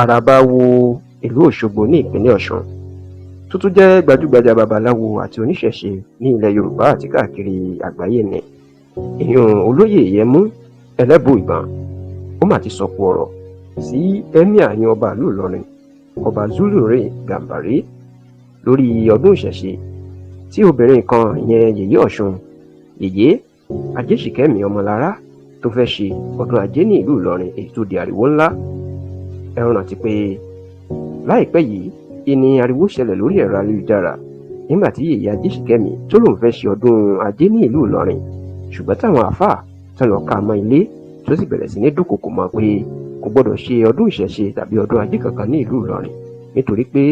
Àràbà wo ìlú Òṣogbo ní ìpínlẹ̀ Ọ̀ṣun, tó tún jẹ́ gbajúgbajà babaláwo àti oníṣẹ̀ṣe ní ilẹ̀ Yorùbá àti káàkiri àgbáyé ni ìyún olóyè Yẹmú Ẹlẹ́buìbọn. Ó mà ti sọ̀kò ọ̀rọ̀ sí emir yan ọba ìlú Ìlọrin, Ọba Zulure Gàmbàrí, lórí ọdún ìṣẹ̀ṣe tí obìnrin kan, ìyẹn Yèyé Ọ̀ṣun, Yèyé Ajéṣìkẹ́mi Ọmọlára, tó fẹ́ ṣe ọdún ajé ní ìlú Ìlọrin, èyí tó di ariwo ńlá. Ẹ rántí pé láìpẹ́ yìí ìní ariwo ṣẹlẹ̀ lórí ẹ̀rọ ayélujára nígbà tí Yèyé Ajéṣìkẹ́mi tó lóun fẹ́ ṣe ọdún ajé ní ìlú Ìlọrin, ṣùgbọ́n táwọn àáfàá tán lọ ká mọ́ ilé, tó sì bẹ̀rẹ̀ sí ní dúnkòokò mọ́ pé kò gbọ́dọ̀ ṣe ọdún ìṣẹ̀ṣe tàbí ọdún ajé kankan ní ìlú Ìlọrin, nítorí pé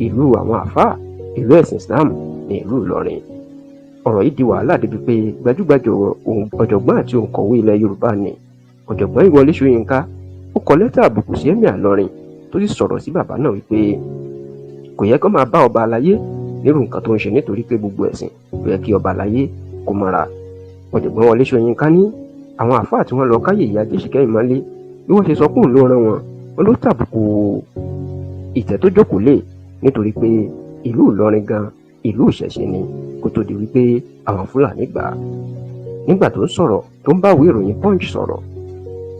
ìlú àwọn àáfàá, ìlú ẹ̀sìn Islam ní ìlú Ìlọrin. Ọ̀rọ̀ yìí di wàhálà débi pé gbajúgbajà ọ̀jọ̀gbọ́n àti òǹkọ̀wé ilẹ̀ Yorùbá ni Ọ̀jọ̀gbọ́n Wọlé Ṣóyínká, ó kọ lẹ́tà àbùkù sí emir Ìlọrin, tó sì sọ̀rọ̀ sí bàbá náà wípé kò yẹ kó máa bá ọba aláyé nírú nǹkan tó ń ṣe, nítorí pé gbogbo ẹ̀sìn ló yẹ kí ọba aláyé kó mọ́ra. Ọ̀jọ̀gbọ́n Wọlé Ṣóyínká ní àwọn àáfàá tí wọ́n lọ káyè ìyá Ajéṣìkẹ́mi mọ́lé, bí wọ́n ṣe sọ pé òun ló rán wọn, wọn ló tàbùkù ìtẹ́ tó jókòó lé, nítorí pé ìlú Ìlọrin gan ìlú ìṣẹ̀ṣe ni kó tó di wípé àwọn Fúlàní gbà á. Nígbà tó ń sọ̀rọ̀, tó ń bá ìwé ìròyìn Punch sọ̀rọ̀,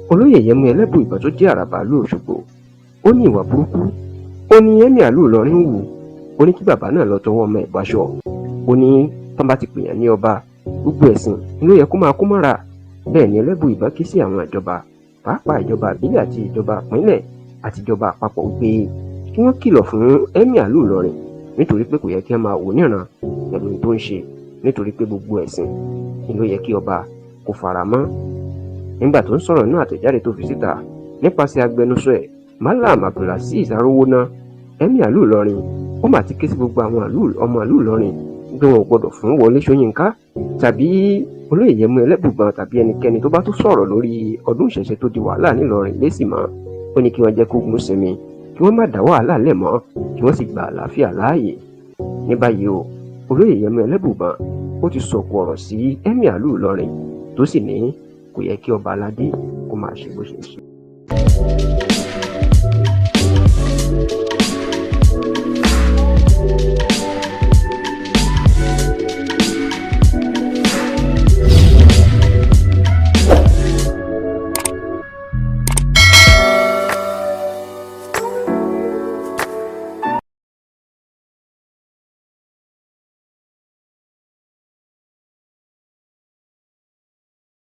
olóyè Yẹmú Ẹlẹ́buìbọn tó jẹ́ àràbà ìlú Òṣogbo, ó ní ìwà burúkú ó ní emir ìlú Ìlọrin ń wù. Ó ní kí bàbá náà lọ tọwọ́ ọmọ ẹ̀ báṣọ. Ó ní tán bá ti pèèyàn ní ọba, gbogbo ẹ̀sìn ló yẹ kó máa kó mọ́ra. Bẹ́ẹ̀ ni Ẹlẹ́buìbọn ké sí àwọn ìjọba, pàápàá ìjọba ìbílẹ̀ àti ìjọba ìpínlẹ̀ àti ìjọba àpapọ̀, wípé kí wọ́n kìlọ̀ fún emir ìlú Ìlọrin, nítorí pé kò yẹ kí wọ́n máa wò níran pẹ̀lú ohun tó ń ṣe, nítorí pé gbogbo ẹ̀sìn ni ló yẹ kí ọba kó fara mọ́. Nígbà tó ń sọ̀rọ̀ nínú àtẹ̀jáde tó fi síta nípasẹ̀ agbẹnusọ ẹ̀, Malam Abdulazeez Arówóná, emir ìlú Ìlọrin ó mà ti ké sí gbogbo àwọn ọmọ ìlú Ìlọrin bí wọn ò gbọdọ̀ fún Wọlé Ṣóyínká tàbí olóyè Yẹmú Ẹlẹ́buìbọn tàbí ẹnikẹ́ni tó bá tó sọ̀rọ̀ lórí ọdún ìṣẹ̀ṣe tó di wàhálà nílọrin lésì mọ́. Ó ní kí wọ́n jẹ́ kógun sinmi, kí wọ́n má dá wàhálà lẹ̀ mọ́, kí wọ́n sì gba àlàáfíà láàyè. Ní báyìí o, olóyè Yẹmú Ẹlẹ́buìbọn ó ti sọ̀kò ọ̀rọ̀ sí emir ìlú Ìlọrin, tó sì ní kò yẹ kí ọba aládé kó máa ṣe bó ṣe ń ṣe.